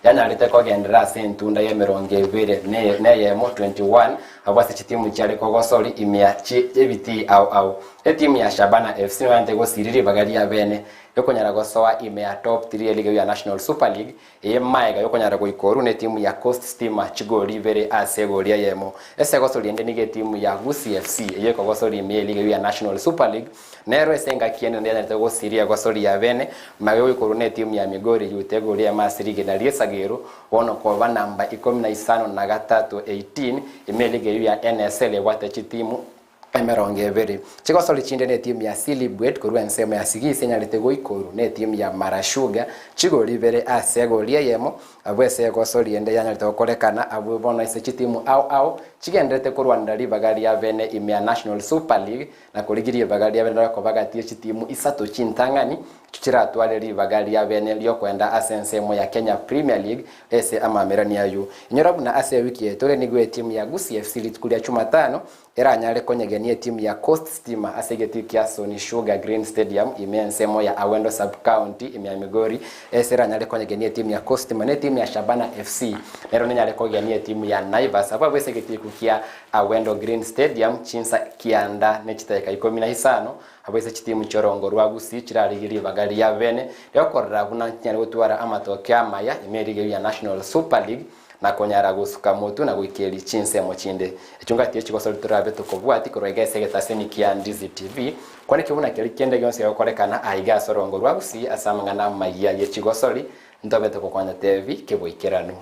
yanyarete kogenderera ase entunda y'emerongo ebere neyemo, 21, abwo ase chitimu chiare kogosori ime chi'ebitii ao ao. Etimu ya Shabana FC nigo yanyarete gosiria ribaga ria bene riokonyara gosoa ime ya top 3 eligi ya National Super League Eye maega yokonyara goika orwu netimu ya Coast Stima chigori ibere ase egori eyemo. Ase egosori ende nigo etimu ya Gusii FC eyio ekogosori ime y'eligi ya National Super League nero ase engaki ende naende yanyarete gosiria egosori ya bene maega yogoika orwu netimu ya Migori Youth egori eyemo ase rigena ri'esagero bono koba namba ikomi na isano na gatato, 18, ime y'eligi eyio ya NSL ebwate chitimu emerongo ebere. Chigosori chinde netimu ya Silibwet korwa ensemo ya Sigisi enyarete goikorwa netimu ya Mara Sugar chigori ibere ase egori eyemo, abwo ase egosori ende yanyarete gokorekana abwo bono ase chitimu ao ao chigendererete korwanera ribaga ria bene ime ya National Super League na korigia ribaga ria bene rokoba gati ye chitimu isato chintang'ani echio chiratware ribaga ria bene riokoenda ase ensemo ya Kenya Premier League ase amamerani ayio. Inyora buna ase ewiki eye tore nigo etimu ya Gusii FC rituko ria Chumatano Eranyare konyegenia etimu ya Coast Stima ase egetii kia Sony Sugar Green Stadium ime ensemo ya Awendo Sub-County ime ya Migori. Ase eranyare konyegenia etimu ya Coast Stima na etimu ya Shabana FC nero nenyare kogenia etimu ya Naivas abwo abwo ase egetiku kia Awendo Green Stadium chinsa kianda ne chidakika ikomi na isano abwo ase chitimu chiorongo rwa Gusii chirarigie ribaga ria bene riokorora buna chinyare gotwara amatokeo amaya ime erige ya National Super League na konyara gosuka motwe na goikeria chinsemo chinde. Echio ngati echigosori torabe tokobwati korwa iga ase egetaseni kia Ndizi TV, kwanekio buna keria kende gionsi gegokorekana aiga ase orongo rwa Gusii ase amang'ana amayia ye chigosori, ntobe togokonya tebi keboikeranu.